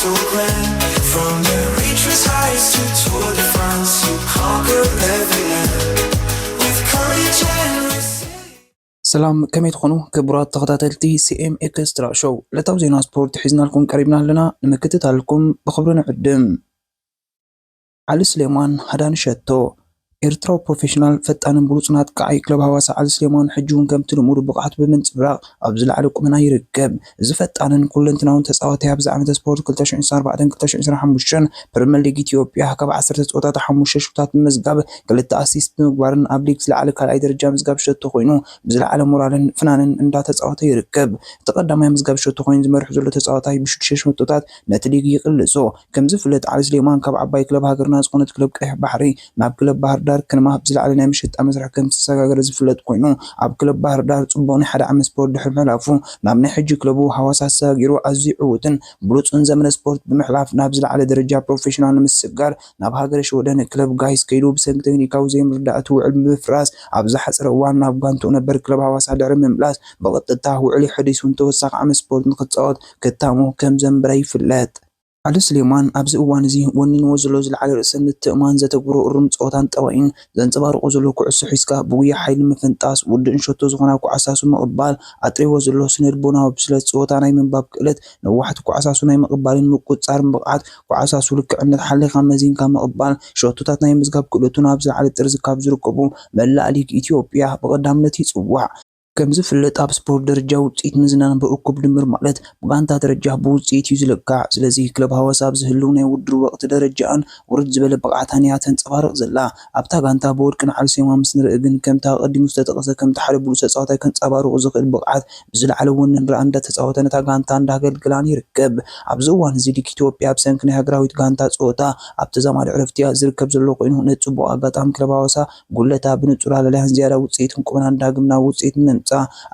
From the reaches highest to Tour de France, you conquer every land with courage and resilience. ሰላም፣ ከመይ ትኾኑ ክቡራት ተኸታተልቲ ሲ ኤም ኤክስትራ ሾው? ዕለታዊ ዜና ስፖርት ሒዝናልኩም ቀሪብና ኣለና። ንምክትታልኩም ብኽብሪ ንዕድም። ዓሊ ስሌማን ሃዳን ሸቶ። ኤርትራዊ ፕሮፌሽናል ፈጣንን ብሉጽን ኣጥቃዓይ ክለብ ሃዋሳ ዓሊ ስሌማን ሕጂ እውን ከምቲ ልሙድ ብቕዓት ብምንጽብራቕ ኣብ ዝለዓለ ቁመና ይርከብ። እዚ ፈጣንን ኩለንትናውን ተጻዋታይ ኣብዚ ዓመተ ስፖርት ክልተ ሺሕ ዕስራን ኣርባዕተን ክልተ ሺሕ ዕስራን ሓሙሽተን ፕሪምየር ሊግ ኢትዮጵያ ካብ ዓሰርተ ጸወታታት ሓሙሽተ ሹታት ብምዝጋብ ክልተ ኣሲስት ብምግባርን ኣብ ሊግ ዝለዓለ ካልኣይ ደረጃ ምዝጋብ ሸቶ ኮይኑ ብዝለዓለ ሞራልን ፍናንን እንዳተጻወተ ይርከብ። እቲ ቀዳማይ ምዝጋብ ሸቶ ኮይኑ ዝመርሕ ዘሎ ተጻዋታይ ብሽዱሽተ ሸቶታት ነቲ ሊግ ይቕልሶ። ከም ዝፍለጥ ዓሊ ስሌማን ካብ ዓባይ ክለብ ሃገርና ዝኾነት ክለብ ቀይሕ ባሕሪ ናብ ክለብ ባህር ዳር ከነማ ብዝለዓለ ናይ መሸጣ መስርሕ ከም ዝተሰጋገረ ዝፍለጥ ኮይኑ ኣብ ክለብ ባህር ዳር ጽቡቕ ናይ ሓደ ዓመት ስፖርት ድሕሪ ምሕላፉ ናብ ናይ ሕጂ ክለቡ ሃዋሳ ተሰጋጊሩ ኣዝዩ ዕዉትን ብሉጽን ዘመነ ስፖርት ብምሕላፍ ናብ ዝለዓለ ደረጃ ፕሮፌሽናል ንምስግጋር ናብ ሃገረ ሽወደን ክለብ ጋይስ ከይዱ ብሰንኪ ቴክኒካዊ ዘይምርዳእ እቲ ውዕል ብምፍራስ ኣብ ዝሓጸረ እዋን ናብ ጋንትኡ ነበር ክለብ ሃዋሳ ድሕሪ ምምላስ ብቐጥታ ውዕል የሐዲሱን ተወሳኺ ዓመት ስፖርት ንክጻወት ክታሙ ከም ዘንበረ ይፍለጥ። ዓሊ ስሌማን ኣብዚ እዋን እዚ ወኒንዎ ዘሎ ዝለዓለ ርእሰ ምትእማን ዘተግብሮ እሩም ጸወታን ጠባይን ዘንጸባርቆ ዘሎ ኩዕሶ ሒዝካ ብጉያ ሓይሊ ምፍንጣስ ውድእን ሸቶ ዝኾና ኩዓሳሱ ምቕባል ኣጥሪዎ ዘሎ ስነ ልቦናዊ ብስለት ጸወታ ናይ ምንባብ ክእለት ነዋሕቲ ኩዓሳሱ ናይ ምቕባልን ምቁጽጻርን ብቕዓት ኩዓሳሱ ልክዕነት ሓሊኻ መዚንካ ምቕባል ሸቶታት ናይ ምዝጋብ ክእለቱ ናብ ዝለዓለ ጥርዚ ካብ ዝርከቡ መላእ ሊግ ኢትዮጵያ ብቐዳምነት ይጽዋዕ። ከም ዝፍለጥ ኣብ ስፖርት ደረጃ ውፅኢት ምዝናን ብእኩብ ድምር ማለት ብጋንታ ደረጃ ብውፅኢት እዩ ዝልካዕ። ስለዚ ክለብ ሃዋሳ ኣብዚ ህልው ናይ ውድድር ወቕቲ ደረጃኣን ውርድ ዝበለ ብቕዓታን እያ ተንፀባርቕ ዘላ። ኣብታ ጋንታ ብወርቅን ዓልሴማ ምስ ንርኢ ግን ከምቲ ኣቐዲሙ ዝተጠቐሰ ከምቲ ሓደ ብሉፅ ተፃዋታይ ከንፀባርቑ ዝኽእል ብቕዓት ብዝለዓለ ወንን ራኣ እንዳተፃወተ ነታ ጋንታ እንዳገልግላን ይርከብ። ኣብዚ እዋን እዚ ሊግ ኢትዮጵያ ብሰንኪ ናይ ሃገራዊት ጋንታ ፀወታ ኣብ ተዛማዲ ዕረፍቲ እያ ዝርከብ ዘሎ ኮይኑ ነቲ ፅቡቕ ኣጋጣሚ ክለብ ሃዋሳ ጉለታ ብንጹር ኣለልያን ዝያዳ ውጽኢትን ቁመናን ዳግም ናብ ውጽኢት ንምምጻእ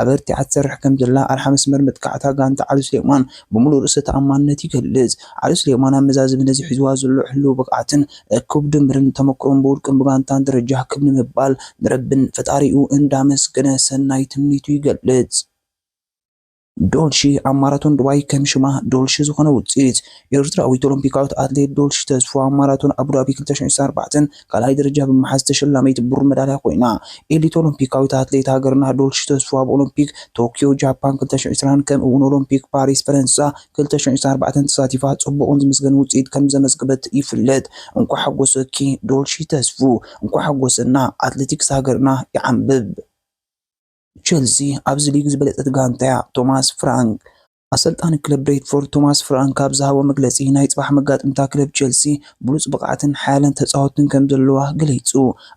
ኣበርቲዓ ትሰርሕ ከም ዘላ ኣርሓ መስመር መጥቃዕታ ጋንታ ዓሊ ስሌማን ብምሉእ ርእሰ ተኣማንነት ይገልጽ። ዓሊ ስሌማን ኣብ መዛዘሚ ነዚ ሒዝዋ ዘሎ ህልው ብቕዓትን እኩብ ድምርን ተመክሮን ብውልቅን ብጋንታን ደረጃ ክብ ንምባል ንረብን ፈጣሪኡ እንዳመስገነ ሰናይ ትምኒቱ ይገልጽ። ዶልሺ ኣብ ማራቶን ዱባይ ከም ሽማ ዶልሺ ዝኾነ ውፅኢት። ኤርትራዊት ኦሎምፒካዊት ኣትሌት ዶልሺ ተስፉ ኣብ ማራቶን ኣቡዳቢ ክልተ ሽሕን ዕስራን ኣርባዕተን ካልኣይ ደረጃ ብምሓዝ ተሸላሚት ብሩር መዳልያ ኮይና። ኤሊት ኦሎምፒካዊት ኣትሌት ሃገርና ዶልሺ ተስፉ ኣብ ኦሎምፒክ ቶኪዮ ጃፓን ክልተ ሽሕን ዕስራን ከምኡ እውን ኦሎምፒክ ፓሪስ ፈረንሳ ክልተ ሽሕን ዕስራን ኣርባዕተን ተሳቲፋ ጽቡቕን ዝምስገን ውፅኢት ከም ዘመዝገበት ይፍለጥ። እንኳዕ ሓጎሰኪ ዶልሺ ተስፉ፣ እንኳዕ ሓጎሰና፣ ኣትሌቲክስ ሃገርና ይዓንብብ። ቸልሲ ኣብዚ ሊግ ዝበለጸት ጋንታ እያ። ቶማስ ፍራንክ። ኣሰልጣኒ ክለብ ብሬንትፎርድ ቶማስ ፍራንክ ኣብ ዝሃቦ መግለጺ ናይ ጽባሕ መጋጥምታ ክለብ ቸልሲ ብሉጽ ብቕዓትን ሓያለን ተጻወትን ከም ዘለዋ ገሊጹ።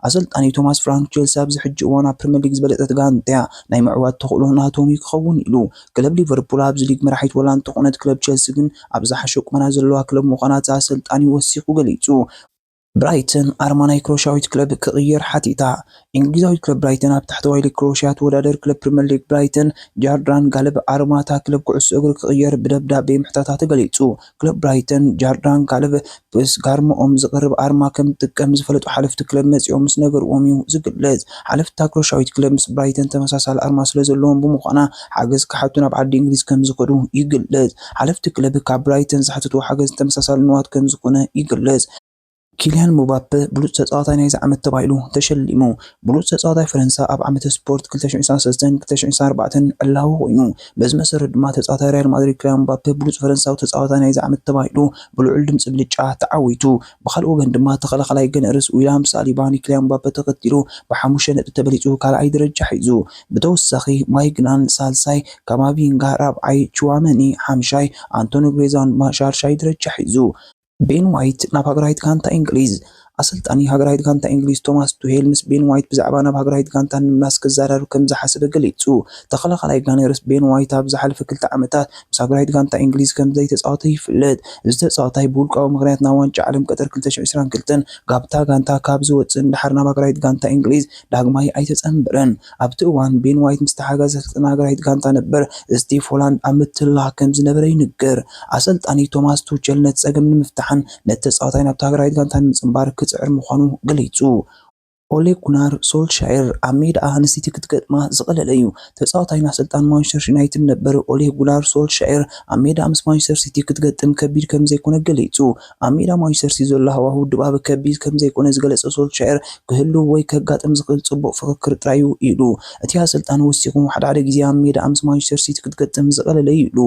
ኣሰልጣኒ ቶማስ ፍራንክ ቸልሲ ኣብዚ ሕጂ እዋን ኣብ ፕሪምየር ሊግ ዝበለጸት ጋንታ እያ። ናይ ምዕዋት ተኽእሎ ናቶም እዩ ክኸውን ኢሉ። ክለብ ሊቨርፑል ኣብዚ ሊግ መራሒት ወላ እንተኾነት ክለብ ቸልሲ ግን ኣብ ዝሓሸ ቁመና ዘለዋ ክለብ ምዃና እቲ ኣሰልጣኒ ወሲኹ ገሊጹ። ብራይተን ኣርማ ናይ ክሮሻዊት ክለብ ክቕየር ሓቲታ። እንግሊዛዊት ክለብ ብራይተን ኣብ ታሕተዋይ ሊግ ክሮሽያ ትወዳደር ክለብ ፕሪምየር ሊግ ብራይተን ጃርዳን ጋለብ ኣርማ እታ ክለብ ኩዕሶ እግሪ ክቕየር ብደብዳቤ ምሕታታ ተገሊጹ። ክለብ ብራይተን ጃርዳን ጋለብ ምስ ጋርምኦም ዝቐርብ ኣርማ ከም ትጥቀም ዝፈለጡ ሓለፍቲ ክለብ መጺኦም ምስ ነገርዎም እዩ ዝግለጽ። ሓለፍቲ እታ ክሮሻዊት ክለብ ምስ ብራይተን ተመሳሳሊ ኣርማ ስለ ዘለዎም ብምዃና ሓገዝ ክሓቱ ናብ ዓዲ እንግሊዝ ከም ዝኸዱ ይግለጽ። ሓለፍቲ ክለብ ካብ ብራይተን ዝሓተትዎ ሓገዝ ተመሳሳሊ ንዋት ከም ዝኾነ ይግለጽ። ኪልያን ምባፔ ብሉጽ ተጻዋታይ ናይዚ ዓመት ተባሂሉ ተሸሊሙ። ብሉጽ ተጻዋታይ ፈረንሳ ኣብ ዓመተ ስፖርት ክልተ ሽሕን ዕስራን ሰለስተን ክልተ ሽሕን ዕስራን ኣርባዕተን ዕላዊ ኮይኑ። በዚ መሰረት ድማ ተጻዋታይ ሪያል ማድሪድ ኪልያን ምባፔ ብሉጽ ፈረንሳዊ ተጻዋታይ ናይዚ ዓመት ተባሂሉ ብልዑል ድምጺ ብልጫ ተዓዊቱ። ብኻልእ ወገን ድማ ተኸላኻላይ ገነርስ ዊልያም ሳሊባ ንኪልያን ምባፔ ተኸቲሉ ብሓሙሽተ ነጥቢ ተበሊጹ ካልኣይ ደረጃ ሒዙ። ብተወሳኺ ማይግናን ሳልሳይ፣ ካማቪንጋ ራብዓይ፣ ቹዋመኒ ሓምሻይ፣ ኣንቶኒ ግሬዛን ድማ ሻድሻይ ደረጃ ሒዙ። ቤን ዋይት ናብ ሃገራዊት ጋንታ እንግሊዝ። ኣሰልጣኒ ሃገራዊት ጋንታ እንግሊዝ ቶማስ ቱሄል ምስ ቤን ዋይት ብዛዕባ ናብ ሃገራዊት ጋንታ ንምምላስ ክዘራረብ ከም ዝሓሰበ ገሊጹ። ተኸላኻላይ ጋነርስ ቤን ዋይት ኣብ ዝሓለፈ ክልተ ዓመታት ምስ ሃገራዊት ጋንታ እንግሊዝ ከም ዘይተጻወተ ይፍለጥ። እዚ ተጻዋታይ ብውልቃዊ ምኽንያት ናብ ዋንጫ ዓለም ቀጠር ክልተ ሽሕን ዕስራን ክልተን ጋብታ ጋንታ ካብ ዝወጽእ ንደሓር ናብ ሃገራዊት ጋንታ እንግሊዝ ዳግማይ ኣይተጸንበረን። ኣብቲ እዋን ቤን ዋይት ምስ ተሓጋዚ ኣሰልጣኒ ሃገራዊት ጋንታ ነበር ስቲቭ ሆላንድ ኣብ ምትላኽ ከም ዝነበረ ይንገር። ኣሰልጣኒ ቶማስ ቱቸል ነቲ ጸገም ንምፍታሕን ነቲ ተጻዋታይ ናብቲ ሃገራዊት ጋንታ ንምጽንባር ክጽዕር ምዃኑ ገሊጹ። ኦሌ ጉናር ሶልሻየር ኣብ ሜዳኣ ንሲቲ ክትገጥማ ዝቐለለ እዩ። ተጻዋታይ ናይ ኣሰልጣን ማንቸስተር ዩናይትድ ነበር ኦሌ ጉናር ሶልሻየር ኣብ ሜዳኣ ምስ ማንቸስተር ሲቲ ክትገጥም ከቢድ ከም ዘይኮነ ገሊጹ። ኣብ ሜዳ ማንቸስተር ሲቲ ዘሎ ሃዋህው ድባብ ከቢድ ከም ዘይኮነ ዝገለጸ ሶልሻየር፣ ክህሉ ወይ ከጋጥም ዝኽእል ጽቡቕ ፍኽክር ጥራይ እዩ ኢሉ። እቲ ኣሰልጣን ወሲኹ፣ ሓደ ሓደ ግዜ ኣብ ሜዳኣ ምስ ማንቸስተር ሲቲ ክትገጥም ዝቐለለ እዩ ኢሉ።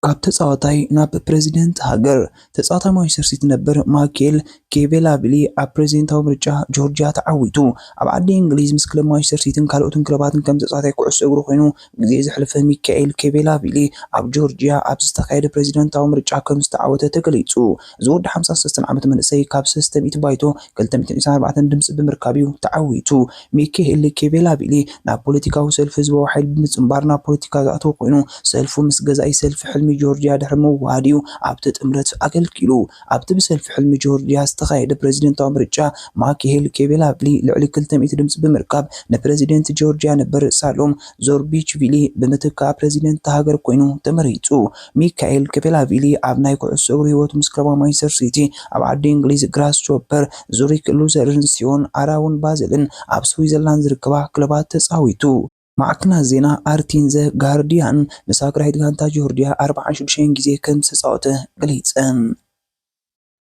ካብ ተጻዋታይ ናብ ፕረዚደንት ሃገር። ተጻዋታይ ማንቸስተር ሲቲ ነበር ማይኬል ኬቬላቪሊ ኣብ ፕረዚደንታዊ ምርጫ ጆርጅያ ተዓዊቱ። ኣብ ዓዲ እንግሊዝ ምስ ክለብ ማንቸስተር ሲቲን ካልኦትን ክለባትን ከም ተጻዋታይ ኩዕሶ እግሪ ኮይኑ ግዜ ዘሕለፈ ሚካኤል ኬቬላቪሊ፣ ኣብ ጆርጅያ ኣብ ዝተኻየደ ፕረዚደንታዊ ምርጫ ከም ዝተዓወተ ተገሊጹ። እዚ ወዲ ሓምሳን ሰለስተን ዓመት መንእሰይ ካብ ሰለስተ ሚእቲ ባይቶ ክልተ ሚእትን ዕስራን ኣርባዕተን ድምጺ ብምርካብ እዩ ተዓዊቱ። ሚካኤል ኬቬላቪሊ ናብ ፖለቲካዊ ሰልፊ ህዝባዊ ሓይሊ ብምጽንባር ናብ ፖለቲካ ዝኣተወ ኮይኑ፣ ሰልፉ ምስ ገዛኢ ሰልፊ ሕልሚ ጆርጅያ ድሕሪ ምውህሃድ እዩ ኣብቲ ጥምረት ኣገልጊሉ። ኣብቲ ብሰልፊ ሕልሚ ጆርጅያ ዝተኻየደ ፕረዚደንታዊ ምርጫ፣ ማይኬል ኬቬላቪሊ ልዕሊ ክልተ ሚእቲ ድምጺ ብምርካብ ንፕረዚደንት ጆርጅያ ነበር ሳሎም ዞርቢችቪሊ ብምትካእ ፕረዚደንት እታ ሃገር ኮይኑ ተመሪጹ። ሚካኤል ኬቬላቪሊ ኣብ ናይ ኩዕሶ እግሪ ህይወቱ ምስ ክለባ ማንቸስተር ሲቲ ኣብ ዓዲ እንግሊዝ ግራስሆፐር፣ ዙሪክ ሉዘርን ሲዮን ኣራውን ባዘልን ኣብ ስዊዘርላንድ ዝርከባ ክለባት ተጻዊቱ። ማዕከናት ዜና ኣርቲን ዘ ጋርዲያን ንሳግራይት ጋንታ ጆርጅያ ኣርባዓን ሽዱሽተን ግዜ ከም ዝተጻወተ ገሊጸን።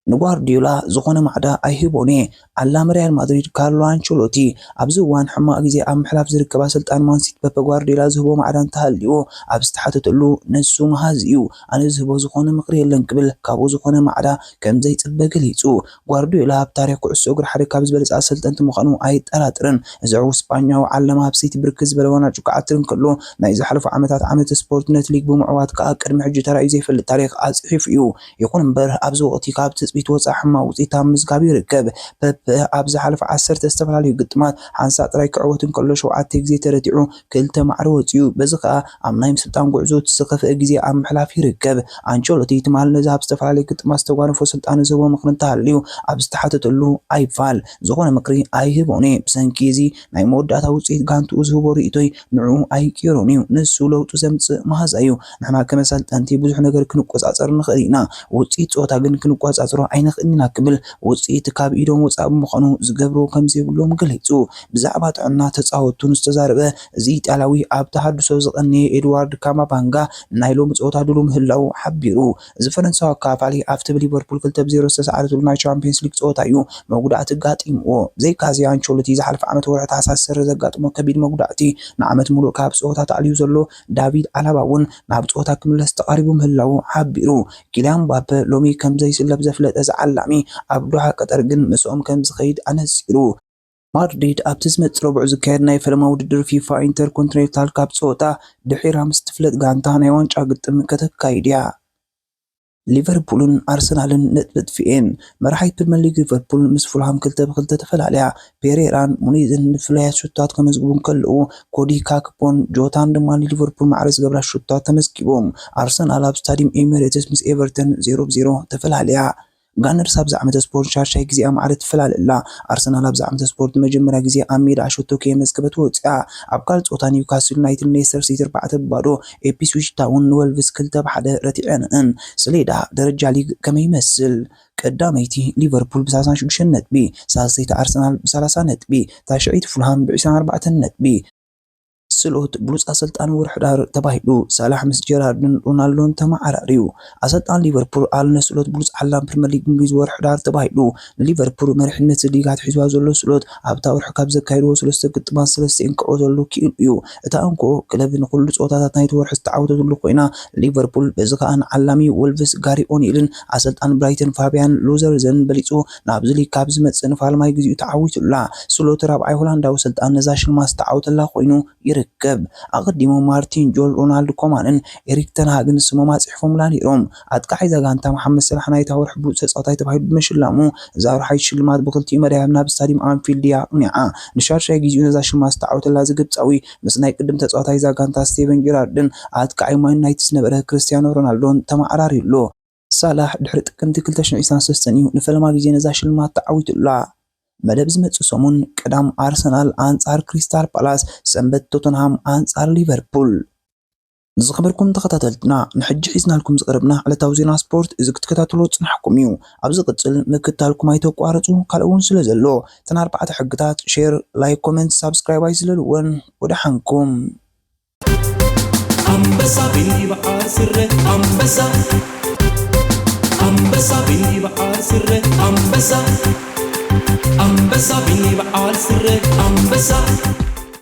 ንጓርዲዮላ ዝኾነ ማዕዳ ኣይህቦን እየ። ዓላሚ ሪያል ማድሪድ ካርሎ ኣንቸሎቲ ኣብዚ እዋን ሕማቕ ግዜ ኣብ ምሕላፍ ዝርከብ ኣሰልጣን ማንሲቲ ፔፕ ጓርዲዮላ ዝህቦ ማዕዳ እንተሃልዩ ኣብ ዝተሓተተሉ፣ ንሱ መሃዚ እዩ፣ ኣነ ዝህቦ ዝኾነ ምኽሪ የለን ክብል ካብኡ ዝኾነ ማዕዳ ከም ዘይጽበ ገሊጹ። ጓርዲዮላ ኣብ ታሪኽ ኩዕሶ እግሪ ሓደ ካብ ዝበለጸ ኣሰልጠንቲ ምዃኑ ኣይጠራጥርን። እዚ ዕዉት ስጳኛዊ ዓላሚ ኣብ ሲቲ ብርክት ዝበለ ዋንጫ ክዓትር እንከሎ፣ ናይ ዝሓለፉ ዓመታት ዓመት ስፖርት ነቲ ሊግ ብምዕዋት ከኣ ቅድሚ ሕጂ ተራእዩ ዘይፈልጥ ታሪኽ ኣጽሒፉ እዩ። ይኹን እምበር፣ ኣብዚ ወቕቲ ካብ ትጽቢት ወጻኢ ሕማቕ ውጽኢት ኣብ ምዝጋብ ይርከብ። ፐፕ ኣብ ዝሓለፈ ዓሰርተ ዝተፈላለዩ ግጥማት ሓንሳእ ጥራይ ክዕወት እንከሎ፣ ሸውዓተ ግዜ ተረቲዑ ክልተ ማዕረ ወጺኡ። በዚ ከኣ ኣብ ናይ ምስልጣን ጉዕዞ እቲ ዝኸፍአ ግዜ ኣብ ምሕላፍ ይርከብ። ኣንቸሎቲ ትማል ነዚ ኣብ ዝተፈላለዩ ግጥማት ዝተጓነፎ ስልጣን ዝህቦ ምኽሪ እንተሃልዩ ኣብ ዝተሓተተሉ ኣይፋል። ዝኾነ ምኽሪ ኣይህቦን እየ። ብሰንኪ እዚ ናይ መወዳእታ ውጽኢት ጋንትኡ ዝህቦ ርእይቶይ ንዕኡ ኣይቅየሮን እዩ። ንሱ ለውጢ ዘምጽእ መሃዛ እዩ። ንሕና ከም ኣሰልጠንቲ ብዙሕ ነገር ክንቆጻጸር ንኽእል ኢና። ውጽኢት ጸወታ ግን ክንቆጻጸሮ ኣይንኽእልን ኢና ክብል ውጽኢት ካብ ኢዶም ወጻኢ ብምዃኑ ዝገብርዎ ከም ዘይብሎም ገሊጹ። ብዛዕባ ጥዕና ተጻወትቱ ንዝተዛረበ፣ እዚ ኢጣልያዊ ኣብ ተሃድሶ ዝቐነየ ኤድዋርድ ካማባንጋ ናይ ሎሚ ጸወታ ድሉው ምህላዉ ሓቢሩ። እዚ ፈረንሳዊ ኣካፋሊ ኣብቲ ብሊቨርፑል ክልተ ብ ዜሮ ዝተሰዓረትሉ ናይ ቻምፒየንስ ሊግ ጸወታ እዩ መጉዳእቲ ኣጋጢምዎ። ብዘይካዚ ኣንቸሎቲ ዝሓለፈ ዓመት ወርሒ ታሕሳስ ሰሪ ዘጋጠሞ ከቢድ መጉዳእቲ ንዓመት ሙሉእ ካብ ጸወታ ተኣልዩ ዘሎ ዳቪድ ኣላባ እውን ናብ ጸወታ ክምለስ ተቓሪቡ ምህላዉ ሓቢሩ። ኪልያን ምባፔ ሎሚ ከም ዘይስለፍ ዘፍለጠ እዚ ዓላሚ፣ ኣብ ዶሓ ቀጠር ግን ምስኦም ከም ዝኸይድ ኣነጺሩ። ማድሪድ ኣብቲ ዝመጽእ ረቡዕ ዝካየድ ናይ ፈለማ ውድድር ፊፋ ኢንተርኮንቲኔንታል ካፕ ጸወታ ድሒራ ምስ ትፍለጥ ጋንታ ናይ ዋንጫ ግጥም ከተካይድ እያ። ሊቨርፑልን ኣርሰናልን ነጥቢ ኣጥፊኤን። መራሒት ፕሪምየር ሊግ ሊቨርፑል ምስ ፉልሃም ክልተ ብክልተ ተፈላለያ። ፔሬራን ሙኒዝን ንፍሉያት ሹቶታት ከመዝግቡ እንከለዉ፣ ኮዲ ካክፖን ጆታን ድማ ንሊቨርፑል ማዕረ ዝገብራ ሹቶታት ተመዝጊቦም። ኣርሰናል ኣብ ስታዲየም ኤሚሬትስ ምስ ኤቨርተን ዜሮ ብ ዜሮ ተፈላለያ። ጋነርስ ኣብዚ ዓመተ ስፖርት ሻድሻይ ግዜኣ ማዕረ ትፈላለ ኣላ። ኣርሰናል ኣብዚ ዓመተ ስፖርት ንመጀመርያ ግዜ ኣብ ሜዳኣ ሸቶ ከየመዝገበት ወጺኣ። ኣብ ካልእ ጸወታ ኒውካስል ዩናይትድ ሌስተር ሲቲ ኣርባዕተ ብ ባዶ፣ ኢፕስዊች ታውን ንወልቭስ ክልተ ብ ሓደ ረቲዐንኣን። ስሌዳ ደረጃ ሊግ ከመይ ይመስል? ቀዳመይቲ ሊቨርፑል ብ ሰላሳ ሽዱሽተ ነጥቢ፣ ሳልሰይቲ ኣርሰናል ብ ሰላሳ ነጥቢ፣ ታሽዐይቲ ፉልሃም ብ ዕስራን ኣርባዕተን ነጥቢ። ስሎት ብሉጽ ኣሰልጣኒ ወርሒ ዳር ተባሂሉ። ሳላሕ ምስ ጀራርድን ሮናልዶን ተመዓራርዩ። ኣሰልጣኒ ሊቨርፑል ኣርነ ስሎት ብሉጽ ዓላሚ ፕሪምየር ሊግ እንግሊዝ ወርሒ ዳር ተባሂሉ። ንሊቨርፑል መሪሕነት ሊግ ኣትሒዝዋ ዘሎ ስሎት፣ ኣብታ ወርሒ ካብ ዘካየድዎ ሰለስተ ግጥማት ሰለስተኤን ክዕወተሉ ክኢሉ እዩ። እታ እንኮ ክለብ ንኹሉ ጸወታታት ናይቲ ወርሒ ዝተዓወተትሉ ኮይና፣ ሊቨርፑል በዚ ከኣ ንዓላሚ ወልቭስ ጋሪ ኦኒልን ኣሰልጣን ብራይተን ፋብያን ሉዘርዘን በሊጹ ናብዚ ሊግ ካብ ዝመጽእ ንፋልማይ ግዜኡ ተዓዊቱላ። ስሎት ራብዓይ ሆላንዳዊ ኣሰልጣን ነዛ ሽልማት ዝተዓወተላ ኮይኑ ይርከብ። ኣቐዲሙ ማርቲን ጆል፣ ሮናልድ ኮማንን ኤሪክ ተን ሃግን ስሞም ኣጽሒፎምላ ነይሮም። ኣጥቃዓይ እዛ ጋንታ መሓመድ ሰላሕ ናይታ ወርሒ ብሉጽ ተጻዋታይ ተባሂሉ ብምሽላሙ፣ እዛ ወርሓዊት ሽልማት ብኽልቲኡ መዳያት ናብ ስታዲየም ኣንፊልድ እያ ኣቕኒዓ። ንሻድሻይ ግዜኡ ነዛ ሽልማት ዝተዓወተላ እዚ ግብጻዊ፣ ምስ ናይ ቅድም ተጻዋታይ እዛ ጋንታ ስቴቨን ጀራርድን ኣጥቃዓይ ማን ዩናይትድ ዝነበረ ክርስትያኖ ሮናልዶን ተመዓራርዩ ኣሎ። ሳላሕ ድሕሪ ጥቅምቲ ክልተ ሽሕን ዕስራን ሰለስተን እዩ ንፈለማ ግዜ ነዛ ሽልማት ተዓዊቱላ። መደብ ዝመጽእ ሰሙን፣ ቀዳም ኣርሰናል ኣንጻር ክሪስታል ፓላስ፣ ሰንበት ቶተንሃም ኣንጻር ሊቨርፑል። ዝኸበርኩም ተኸታተልትና፣ ንሕጂ ሒዝናልኩም ዝቐረብና ዕለታዊ ዜና ስፖርት እዚ ክትከታተሎ ጽናሕኩም እዩ። ኣብ ዝቕጽል ምክታልኩም ኣይተቋርጹ፣ ካልእ እውን ስለ ዘሎ፣ እተን ኣርባዕተ ሕግታት ሼር፣ ላይክ፣ ኮመንት፣ ሳብስክራይብ ኣይዝለልወን። ወደ ሓንኩም። ኣንበሳ ቢኒ በዓል ስረ ኣንበሳ፣ ኣንበሳ ቢኒ በዓል ስረ ኣንበሳ፣ ኣንበሳ ቢኒ በዓል ስረ ኣንበሳ።